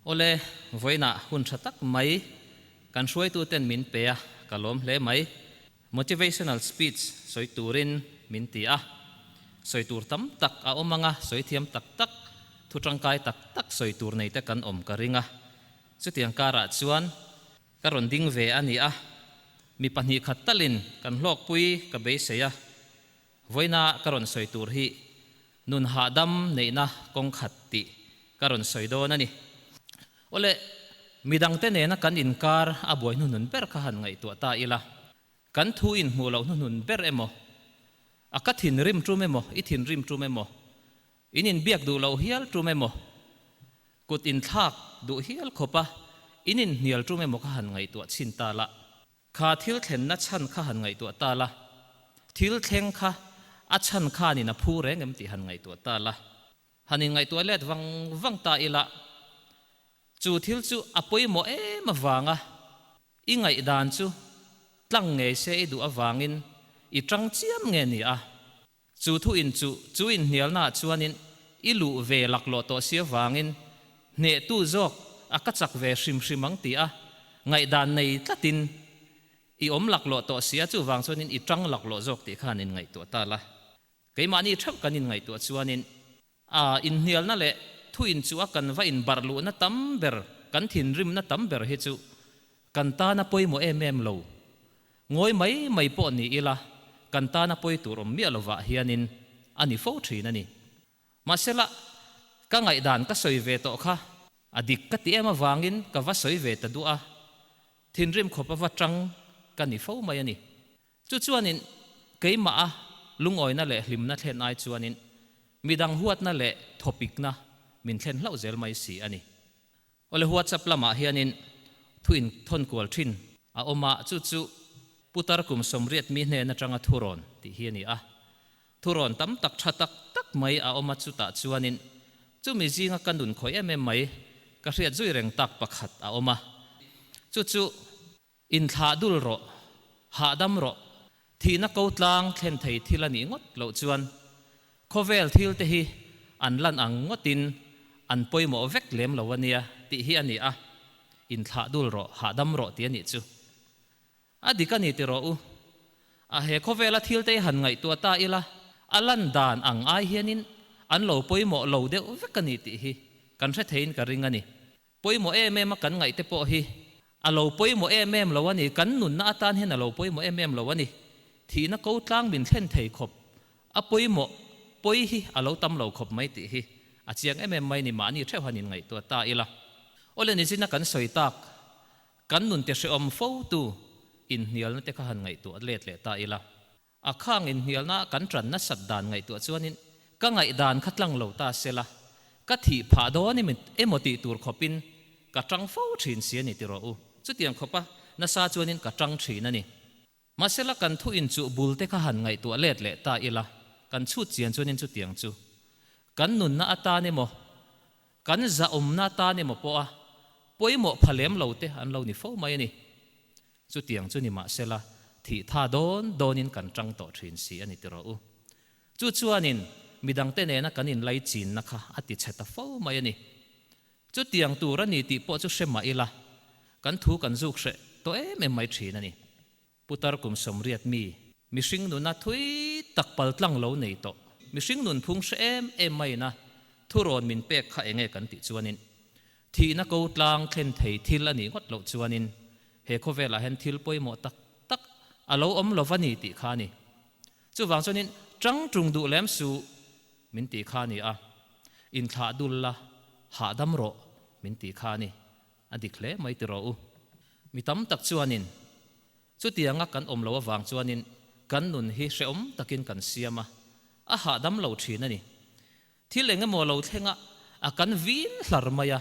Awle, vawiinah hun tha tak mai kan hruaituten min pe a, ka lawm hle mai. Motivational speech sawi turin min ti a, sawi tur tam tak a awm ang a, sawi thiam tak tak, thu tangkai tak tak sawi tur nei te kan awm ka ring a. Chutiang karah chuan ka rawn ding ve a ni a, mi 2 khat talin kan hlawkpui ka beisei a, vawiina ka rawn sawi tur hi nun hahdam neihna kawng khat tih ka rawn sawi dawn a ni. Awle, midangte nena kan inkar a buai hnuhnun ber kha han ngaihtuah ta ila, kan thu inhmuh loh hnuhnun ber emaw, a ka thinrim tum emaw, i thinrim tum emaw, in inbiak duh loh hial tum emaw, kut inthlak duh hial khawpa in inhnial tum emaw kha han ngaihtuah chhin ta la. Kha thil thlenna chhan kha han ngaihtuah ta la, thil thleng kha a chhan khanin a phu reng em tih han ngaihtuah ta la. Han inngaihtuah let vang vang ta ila, chu thil chu a pawimawh em avanga i ngaihdan chu tlang ngei se i duh avangin i tang chiam nge ni a. Chu thu in chu chu inhnialnaah chuanin i luh ve laklawh tawh si avangin hnehtu zawk a ka chak ve hrim hrim ang ti a ngaihdan nei tlatin i awm laklawh tawh si a, chuvang chuanin i tang laklawh zawk tih khan inngaihtuah ta la. Keimahni theuh kan inngaihtuah chuanin a inhnialna leh thu inchuh a kan va inbarh luhna tam ber, kan thinrimna tam ber hi chu kan tana pawimawh em em lo. Ngawi mai mai pawh ni ila kan tana pawi tur awm miah lovah hianin a ni fo thin a ni. Mahsela, ka ngaihdan ka sawi ve tawh kha a dik ka ti em avangin ka va sawi ve ta duh a, thinrim khawp a va tang ka ni fo mai a ni. Chu chuanin keimah a lungawina leh hlimna thlen ai chuanin midang huatna leh thawpikna min thlen hlauh zel mai si a ni. Awle WhatsApp lamah hianin thu inthawn kual thin a awm a, chu chu putar kum 80 mi hnen atanga thurawn tih hi a ni a. Thurawn tam tak tha tak tak mai a awm a, chutah chuanin chumi zinga ka nun khawih em em mai ka hriat zui reng tak pakhat a awm a, chu chu Inthlah dul rawh, hahdam rawh, thihna ko tlang thlen thei thil a nih ngawt loh chuan khawvel thil te hi an lan ang ngawtin an pawimawh vek lem lo a nia tih hi a ni a, inthlah dul rawh, hahdam rawh tih a nih chu. A dik a ni ti rawh u. A he khawvela thil te hi han ngaihtuah ta ila, a lan dan ang ai hianin an lo pawimawh lo deuh vek a ni tih hi kan hre theiin ka ring a ni. Pawimawh em em a kan ngaih te pawh hi a lo pawimawh em em lo a ni, kan nunna atan hian a lo pawimawh em em lo a ni. Thihna ko tlang min thlen thei khawp a pawimawh pawi hi a lo tam lo khawp mai tih hi a chiang em em mai ni, mahni theuh han inngaihtuah ta ila. Awle nichina kan sawi tak kan nun te hrehawm fo tu inhnialna te kha han ngaihtuah let leh ta ila. A khang inhnialna kan tan nasat dan ngaihtuah chuanin ka ngaihdan kha tlang lo ta sela, ka thih phah dawn emaw tih tur khawpin ka tang fo thin si a ni ti rawh u. Chutiang khawpa nasa chuanin ka tang thin a ni. Mahsela kan thu inchuh bul te kha han ngaihtuah let leh ta ila, kan chhut chian chuanin chutiang chu kan nunna atan emaw, kan zahawmna atan emaw pawha pawimawh pha lem lo te an lo ni fo mai a ni. Chutiang chu ni mahsela, thih tha dawn dawnin kan tang tawh thin si a ni ti rawh u. Chu chuanin midangte nena kan inlai chinna kha a ti chhe ta fo mai a ni. Chutiang tur a ni tih pawh chu hre mah ila, kan thu kan zuk hreh tawh em em mai thin a ni. Putar kum 80 mi, mihring nuna thui tak paltlang lo nei tawh, mihring nunphung hre em em maiin a thurawn min pek kha enge kan tih chuanin, Thihna ko tlang thlen thei thil a nih ngawt loh chuanin he khawvelah hian thil pawimawh tak tak a lo awm lo va ni tih kha a ni. Chuvang chuanin tang tung duh lem suh min tih kha a ni a, inthlah dul la, hahdam rawh min tih kha a ni. A dik hle mai ti rawh u. Mi tam tak chuanin chutianga kan awm lo avang chuanin kan nun hi hrehawm takin kan siam a, a hahdam lo thin a ni. Thil eng emaw lo thleng a, a kan vin hlar mai a,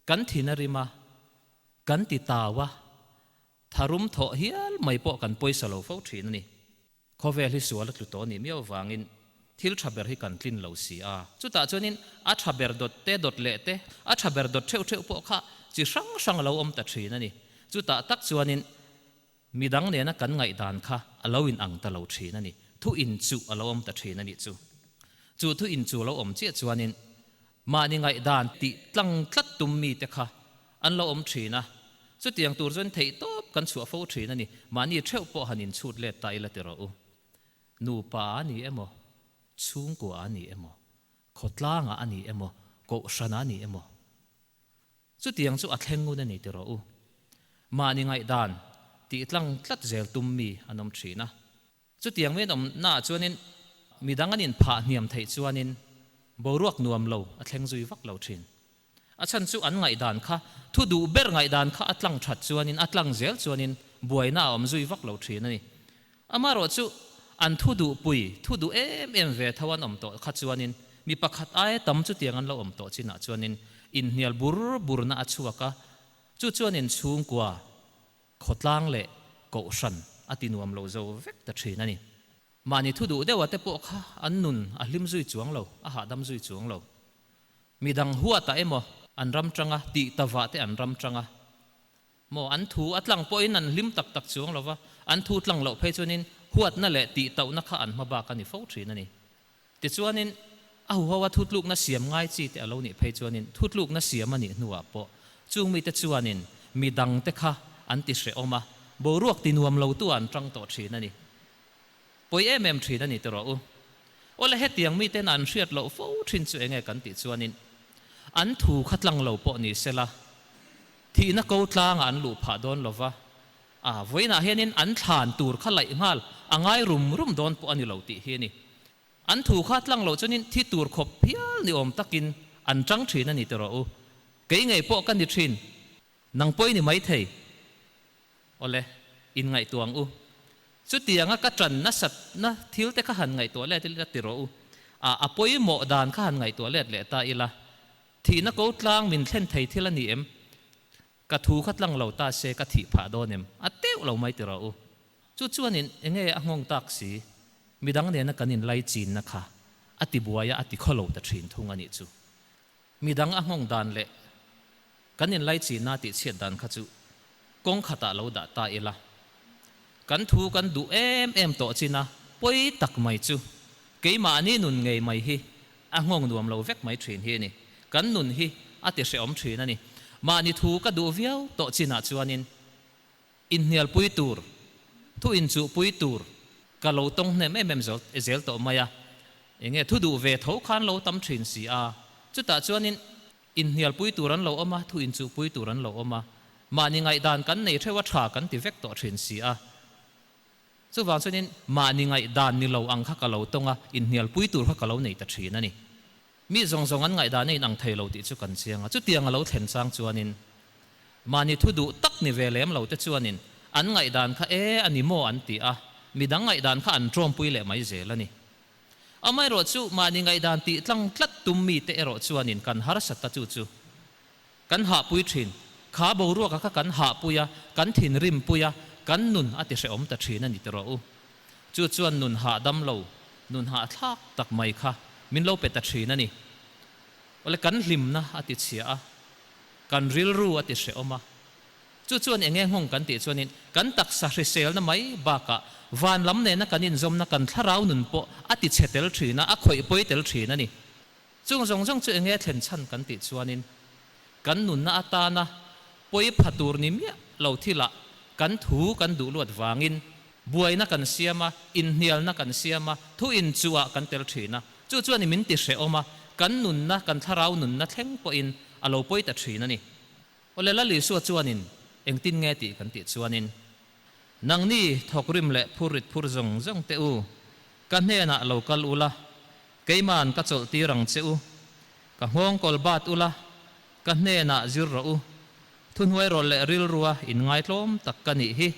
kan thin a rim a, kan ti tau a, tharum thawh hial mai pawh kan pawisa lo fo thin a ni. Khawvel hi sual a tlu tawh a nih miau avangin thil tha ber hi kan tlin lo si a. Chutah chuanin a tha ber dawt te, dawt leh te, a tha ber dawt theuh theuh pawh kha chi hrang hrang a lo awm ta thin a ni. Chutah tak chuanin midang nena kan ngaihdan kha a lo in ang ta lo thin a ni. Thu inchuh a lo awm ta thin a nih chu. Chu thu inchuh lo awm chiah chuanin. Mahni ngaihdan tih tlang tlat tum mite kha an lo awm thin a, chutiang tur chuan theihtawp kan chhuah fo thin a ni. Mahni theuh pawh han inchhut let ta ila ti rawh u. Nupa a ni emaw, chhungkua a ni emaw, khawtlangah a ni emaw, kohhranah a ni emaw, Chutiang chu a thleng ngun a ni ti rawh u. Mahni ngaihdan tih tlang tlat zel tum mi an awm thin a. Chutiang mi an awm naah chuanin midang an inphah hniam theih chuanin boruak nuam lo a thleng zui vak lo thin. A chhan chu an ngaihdan kha thu duh ber ngaihdan kha a tlang that chuanin a tlang zel chuanin buaina a awm zui vak lo thin a ni. Amaherawh chu an thu duh pui, thu duh em em ve tho an awm tawh kha chuanin mi pakhat aia tam chutiang an lo awm tawh chinah chuanin inhnial bur burna a chhuak a, chu chuanin chhungkua, khawtlang leh kohhran a ti nuam lo zo vek ta thin a ni. Mahni thu duh deuha te pawh kha an nun a hlim zui chuang lo, a hahdam zui chuang lo. Midang huatah emaw an ram tanga, tih tavah te an ram tanga, Maw, an thu a tlang pawhin an hlim tak tak chuang lo va, an thu tlang loh phei chuanin huatna leh tihtauhna kha an hma bak a ni fo thin a ni. Tichuanin, a huho a thutlukna siam ngai chi te a lo nih phei chuanin thutlukna siam a nih hnuah pawh chung mite chuanin mi dangte kha an ti hrehawm a, boruak ti nuam lotu ah an tang tawh thin a ni. Pawi em em thin a ni tiraw u. Awle hetiang miten an hriat loh fo thin chu enge kan tih chuanin an thu kha tlang lo pawh ni sela, Thihna ko tlangah an luh phah dawn lo va, a vawiinah hianin an thlan tur kha laih nghal a ngai rum rum dawn pawh a ni lo tih hi a ni. An thu kha tlang loh chuanin thi tur khawp phial ni awm takin an tang thin a ni ti rawh u. Kei ngei pawh ka ni thin, nang pawh i ni maithei. Awle, inngaihtuah ang u. Chutianga ka tan nasatna thil te kha han ngaihtuah let ila ti rawh u. A, a pawimawh dan kha han ngaihtuah let leh ta ila. Thihna ko tlang min thlen thei thil a ni em? Ka thu kha tlang lo ta se ka thih phah dawn em? A teuh lo mai ti rawh u. Chu chuanin enge a nghawng tak si? Midang nena kan inlai chinna kha a ti buai a, a ti khaw lo ta thin thung a nih chu. Midang a nghawng dan leh kan inlai chinna tih chhiat dan kha chu kawng khatah lo dah ta ila. Kan thu kan duh em em tawh chin a, pawi tak mai chu keimahni nun ngei mai hi A nghawng nuam lo vek mai thin hi a ni. Kan nun hi a ti hrehawm thin a ni. Mahni thu ka duh viau tawh chinah chuanin inhnialpui tur, thu inchuhpui tur ka lo tawng hnem em em zel tawh mai a. Enge thu duh ve tho khan lo tam thin si a. Chutah chuanin inhnialpui tur an lo awm a, thu inchuhpui tur an lo awm a. Mahni ngaihdan kan nei theuh a tha kan ti vek tawh thin si a. Chuvang chuanin mahni ngaihdan ni lo ang kha ka lo tawng a, inhnialpui tur kha ka lo nei ta thin a ni. Mi zawng zawng an ngaihdan a inang thei lo tih chu kan chiang a, chutiang a lo thlen chang chuanin mahni thu duh tak ni ve lem lo te chuanin an ngaihdan kha e a ni maw an ti a, midang ngaihdan kha an tawmpui leh mai zel a ni. Amaherawh chu mahni ngaihdan tih tlang tlat tum mite erawh chuanin kan harsat ta chu chu Kan hahpui thin. Kha boruaka kha kan hahpui a, kan thinrimpui a, kan nun a ti hrehawm ta thin a ni tiraw u. Chu chuan nun hahdam lo, nun hahthlak tak mai kha min lo pe ta thin a ni. Awle kan hlimna a ti chhia a, kan rilru a ti hrehawm a. Chu chuan eng nge nghawng kan tih chuanin kan taksa hriselna mai bakah van lam nena kan inzawmna kan thlarau nun pawh a ti chhe tel thin a, a khawih pawi tel thin a ni. Chung zawng zawng chu enge thlen chhan kan tih chuanin kan nunna atana pawi pha tur ni miah lo thilah kan thu kan duh luat vangin buaina kan siam a, inhnialna kan siam a, thu inchuhah kan tel thin a, chu chuan min ti hrehawm a, kan nunna, kan thlarau nunna thleng pawhin a lo pawi ta thin a ni. Awle Lal Isua chuanin engtin nge tih kan tih chuanin Nangni thawkrim leh phurrit phur zawng zawng te u, ka hnenah lo kal ula, Keima'n ka chawlh tir ang che u. Ka nghawng kawl bat ula, ka hnenah zir rawh u. Thuhnuai rawlh leh rilrua in ngaitlawm tak ka nih hi.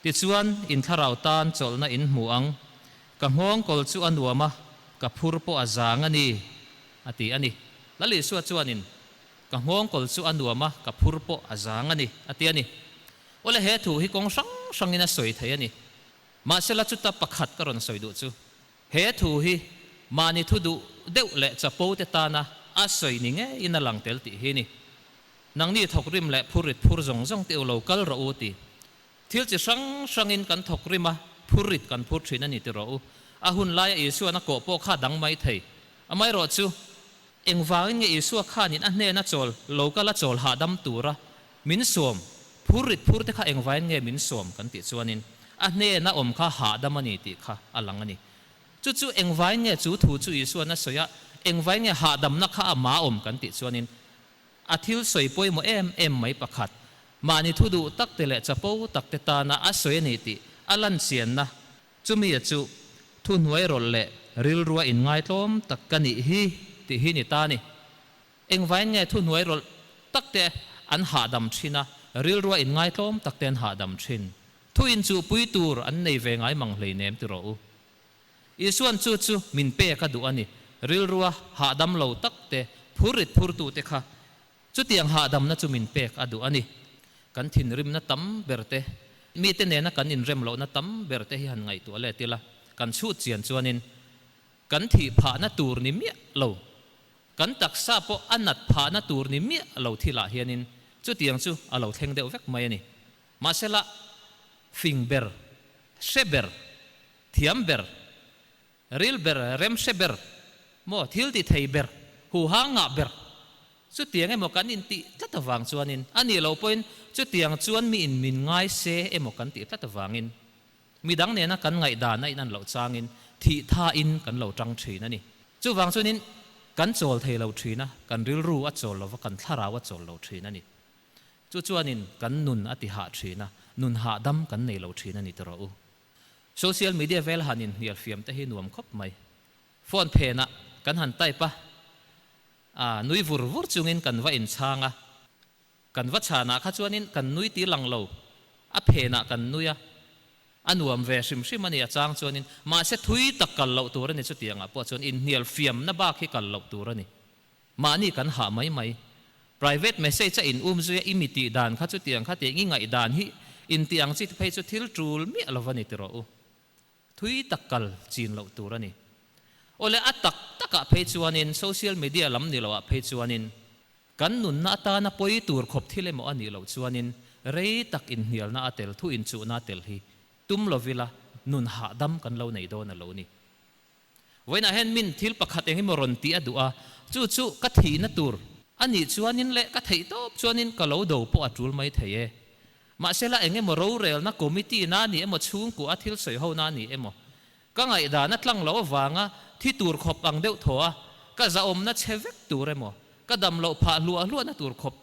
Tichuan, in thlarau tan chawlhna in hmu ang. Ka nghawng kawl chu a nuam a, ka phur pawh a zang a ni, a ti a ni. Lal Isua chuanin, Ka nghawng kawl chu a nuam a, ka phur pawh a zang a ni, a ti a ni. Awle he thu hi kawng hrang hrangin a sawi thei a ni. Mahsela chuta pakhat ka rawn sawi duh chu, He thu hi mahni thu duh deuh leh chapo te tana a sawi ni ngeiin a lang tel tih hi ni. Nangni thawkrim leh phurrit phur zawng zawng te u lo kal rawh u ti. Thil chi hrang hrangin kan thawkrim a, phurrit kan phur thin a ni ti rawh u. A hun laia Isuan a kawh pawh kha dang mai thei. Amaherawhchu. Engvangin nge Isua khanin a hnena chawl lo kal a chawl hahdam tura min sawm? Phur rit phur te kha engvangin nge min sawm kan tih chuanin a hnena awm kha hahdam a ni tih kha a lang a ni. Chu chu engvangin nge chu thu chu Isuan a sawi a, engvangin nge hahdamna kha a mah awm kan tih chuanin a thil sawi pawimawh em em mai pakhat, mahni thu duh tak te leh chapo tak te tana a sawi a ni tih a lan chianna Chumi a chu thuhnuai rawlh leh rilrua inngaitlawm tak ka nih hi tih hi ni ta ni. Engvain nge thuhnuai rawlh tak te an hahdam thin a, rilrua inngaitlawm tak te an hahdam thin? Thu inchuhpui tur an nei ve ngai mang hleinem ti rawh u. Isuan chu chu min pek a duh a ni, rilrua hahdam lo tak te, phurrit phurtute kha Chutiang hahdamna chu min pek a duh a ni. Kan thinrimna tam ber te, mite nena kan inrem lohna tam ber te hi han ngaihtuah let ila, kan chhut chian chuanin kan thih phahna tur ni miah lo, kan taksa pawh a nat phahna tur ni miah lo thilah hianin chutiang chu a lo thleng deuh vek mai a ni. Mahsela, fing ber, hre ber, thiam ber, Ril ber, rem hre ber, maw thil ti thei ber, huhang ngah ber, chutiang emaw kan intih tlat avang chuanin, a nih loh pawhin chutiang chuan mi in min ngai se emaw kan tih tlat avangin, midang nena kan ngaihdan a inan loh changin thih thain kan lo tang thin a ni. Chuvang chuanin kan chawl thei lo thin a, kan rilru a chawl lova, kan thlarau a chawl lo thin a ni. Chu chuanin kan nun a ti hah thin a, nun hahdam kan nei lo thin a ni tawh rawh u. Social media vel han inhnial fiam te hi nuam khawp mai. Phone phenah kan han type a, a nui vur vur chungin kan va inchhang a. Kan va chhanah kha chuanin kan nui ti lang lo, a phenah kan nui a, a nuam ve hrim hrim a ni a chang chuanin. Mahse thui tak kal loh tur a ni chutiangah pawh chuan inhnial fiamna bak hi kal loh tur a ni. Mahni kan hah mai mai. Private message a in um zui a i mi tih dan kha chutiang kha tiang i ngaih dan hi in tih ang chi te phei chu thil tul miah lo va ni ti rawh u. Thui tak kal chin loh tur a ni. Awle a tak takah phei chuanin social media lam ni loah phei chuanin kan nunna atana pawi tur khawp thil emaw a nih loh chuanin rei tak inhnialna a tel thu inchuhna a tel hi tum lovila nun hahdam kan lo nei dawn a lo ni. Vawiinah hian min thil pakhat eng emaw rawn tih a duh a, chu chu ka thihna tur a nih chuanin leh ka theih tawp chuanin ka lo do pawh a tul mai thei e. Mahsela eng emaw rorelna committee na ni emaw chhungkua a thil sawi ho na ni emaw ka ngaihdan a tlang loh avanga thi tur khawp ang deuh thaw a, ka zahawmna chhe vek tur emaw ka dam loh phah hluah hluahna tur khawp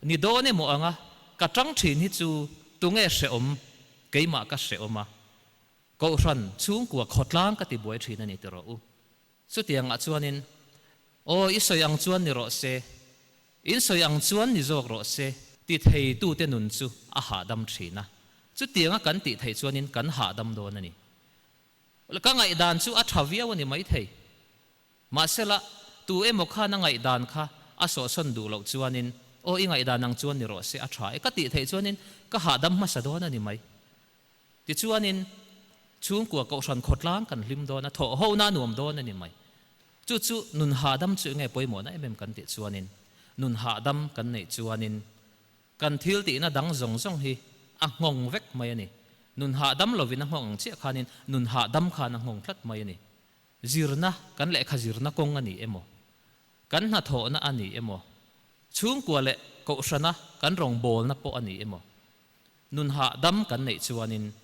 ni dawn emaw anga ka tang thin hi chu tunge hrehawm keimah ka hrehawm a. Kohhran chhungkua khawtlang ka ti buai thin a ni ti rawh u. Chutiangah chuanin, Aw, i sawi ang chuan ni rawh se, in sawi ang chuan ni zawk rawh se ti theitute nun chu a hahdam thin a. Chutianga kan tih theih chuanin kan hahdam dawn a ni. Ka ngaihdan chu a tha viau a ni maithei. Mahsela, tu emaw khan a ngaihdan kha a sawhsawn duh loh chuanin, Aw, i ngaihdan ang chuan ni rawh se, a tha e ka tih theih chuanin ka hahdam hmasa dawn a ni mai. Tichuanin, chhungkua kohhran khawtlang kan hlim dawn a, thawh hona nuam dawn a ni mai. Chu chu nun hahdam chu enge pawimawhna em em kan tih chuanin, nun hahdam kan neih chuanin kan thil tihna dang zawng zawng hi a nghawng vek mai a ni. Nun hahdam lovin a nghawng ang chiah khanin nun hahdam khan a nghawng tlat mai a ni. Zirna, kan lehkha zirna kawng a ni emaw, kan hnathawhna a ni emaw, chhungkua leh kohhrana kan rawngbawlna pawh a ni emaw, Nun hahdam kan neih chuanin,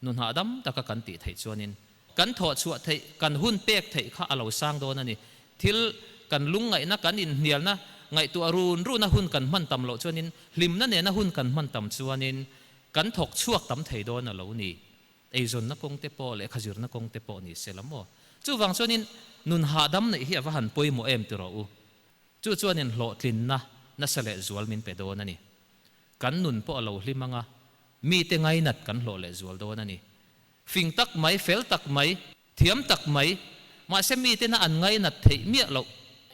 nun hahdam taka kan tih theih chuanin, kan thawh chhuah theih, kan hun pek theih kha a lo sang dawn a ni. Thil kan lungngaihna, kan inhnialna, ngaihtuah run runa hun kan hman tam loh chuanin, hlimna nena hun kan hman tam chuanin kan thawk chhuak tam thei dawn a lo ni. Eizawnna kawng te pawh, lehkha zirna kawng te pawh ni se la maw. Chuvang chuanin nun hahdam neih hi a va han pawimawh em ti rawh u. Chu chuanin hlawhtlinna nasa leh zual min pe dawn a ni. Kan nun pawh a lo hlim ang a, mite ngainat kan hlawh leh zual dawn a ni. Fing tak mai, fel tak mai, thiam tak mai, mahse mitena an ngainat theih miah loh,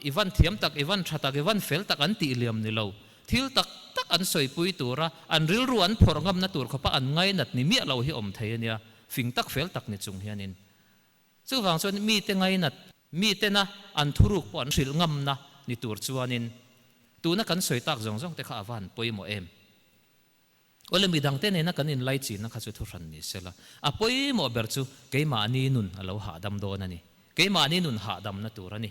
i van thiam tak, i van tha tak, i van fel tak an tih liam ni lo, thil tak tak an sawipui tura an rilru an phawrh ngamna tur khawpa an ngainat ni miah lo hi awm thei a nia, fing tak fel tak ni chung hianin. Chuvang chuan mite ngainat, mitena an thuruk pawh an hrilh ngamna ni tur chuanin tuna kan sawi tak zawng zawng te kha a va han pawimawh em? Awle midangte nena kan inlaichinna kha chu thuhran ni sela, a pawimawh ber chu keimahni nun a lo hahdam dawn a ni. Keimahni nun hahdamna tur a ni.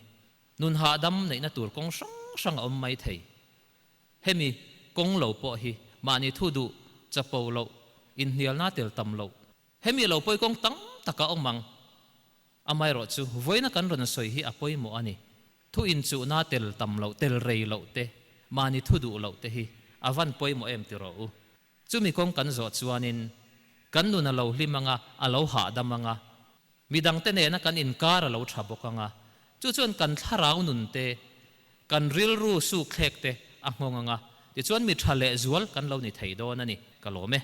Nun hahdam neihna tur kawng hrang hrang a awm mai thei. Hemi kawng lo pawh hi mahni thu duh chapo loh, inhnialna tel tam loh, hemi lo pawi kawng tam tak a awm ang. Amaherawhchu, vawiina kan rawn sawi hi a pawimawh a ni. Thu inchuhna tel tam loh, tel rei loh te, mahni thu duh loh te hi a van pawimawh em ti rawh u. Chumi kawng kan zawh chuanin kan nun a lo hlim ang a, a lo hahdam ang a, midangte nena kan inkar a lo tha bawk ang a, chu chuan kan thlarau nun te, kan rilru sukthlek te a nghawng ang a, tichuan mi tha leh zual kan lo ni thei dawn a ni, ka lawm e.